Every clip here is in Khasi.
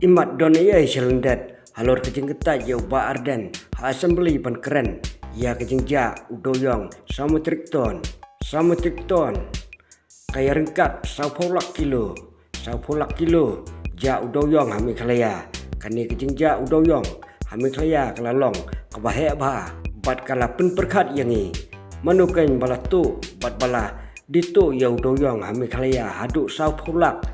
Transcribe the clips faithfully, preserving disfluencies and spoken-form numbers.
Imat don ei ei sha lyndet halor ka jingkyntait ïa u Bah Ardent ha Assembly ban kren ïa ka jingjia u dewïong saw metric ton. Saw metric ton ka ïa ryngkat saw phew lak kilo. Saw phew lak kilo jia u dewïong ha Meghalaya. Kane ka jingjia u dewïong ha Meghalaya ka la long kaba heh bha bad ka la pynpyrkhat ïa ngi. Mano keiñ ba la tuh bad ba la dei tuh ïa u dewïong ha Meghalaya haduh saw phew lak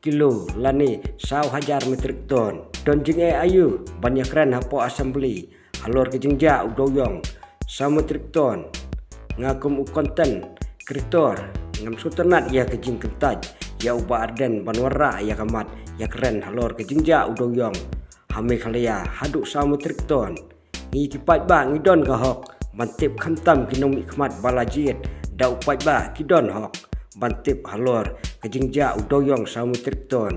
kilo lane saw hajar metric ton. Don jingeh aïu ban ïa kren hapoh Assembly halor ka jingjia u dewïong saw metric ton? Nga kum u content creator ngam sngewtynnat ïa ka jingkyntait ïa u Bah Ardent ban wanrah ïa ka mat ïa kren halor ka jingjia u dewïong ha Meghalaya haduh saw metric ton. Ngi ki paidbah ngi don ka hok ban tip, khamtam ki nongmihkhmat ba la jied da u paidbah ki don hok ban tip halor ka jingjia u dewïong saw metric ton.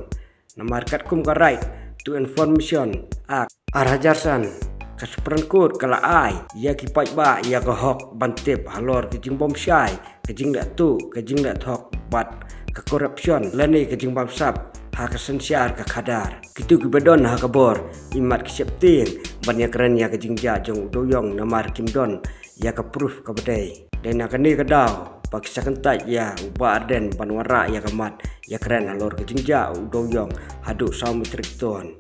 Namar katkum ka Right to Information Act ar hajar san, ka Supreme Court ka la ai ïa ki paidbah ïa ka hok ban tip halor ka jingbymshai, ka jingleh tuh, ka jingleh thok bad ka corruption lane ka jingbamsap ha ka synshar ka khadar. Kito kiba don ha ka bor imat ki sheptieng ban ïa kren ïa ka jingjia jong u dewïong namar kim don ïa ka proof kaba dei. Dei na kane ka daw ba ki sa kyntait ïa u Bah Ardent ban wanrah ïa ka mat ïa kren halor ka jingjia u dewïong haduh saw metric ton.